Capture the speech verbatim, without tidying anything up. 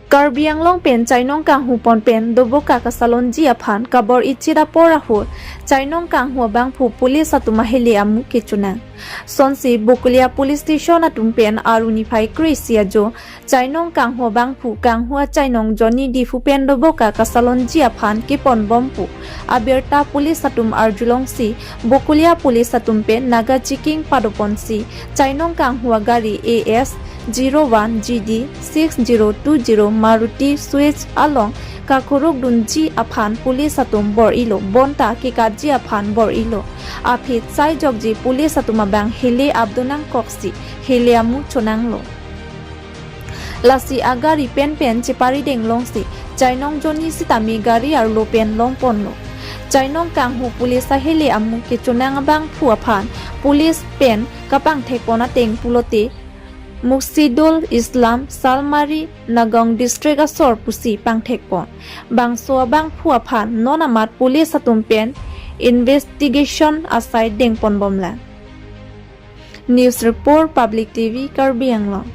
Karbi Anglong pen chainong kanghu pon pen doboka kasalonji aphan kabor-ichit apor ahut chainong kanghu abangphu police atum ahele amu kechonang. Sonsi Bokolia Police Station atum pen arni phai kre-isi ajo chainong kanghu abangphu kanghu achainong Johnny Diphu pen doboka kasalonji aphan keponbom pu abirta police atum arjulongsi Bokolia police atum pen naga checking padoponsi chainong kanghu agari A S zero one G D six zero two zero Maruti Swift along kakuruk dunji aphan police atum bor-ilo, bonta kekatji aphan bor-ilo. Aphi sai jokji police atum abang hele abdonang koksi hele amu chonanglo. Lasi agari penpen chepari denglongsi chainong Johnny sitame gari arlo pen longponlo. Chainong kanghu police ahele amu kechonang abangphu aphan police pen kapangthekpon ateng pulote Muksidul Islam, Salmari, Nagaon District asor pusi pangthekpon. Bangso abangphu aphan non amat police atum pen investigation asai dengponbomlang. News Report, Public T V, Karbi Anglong.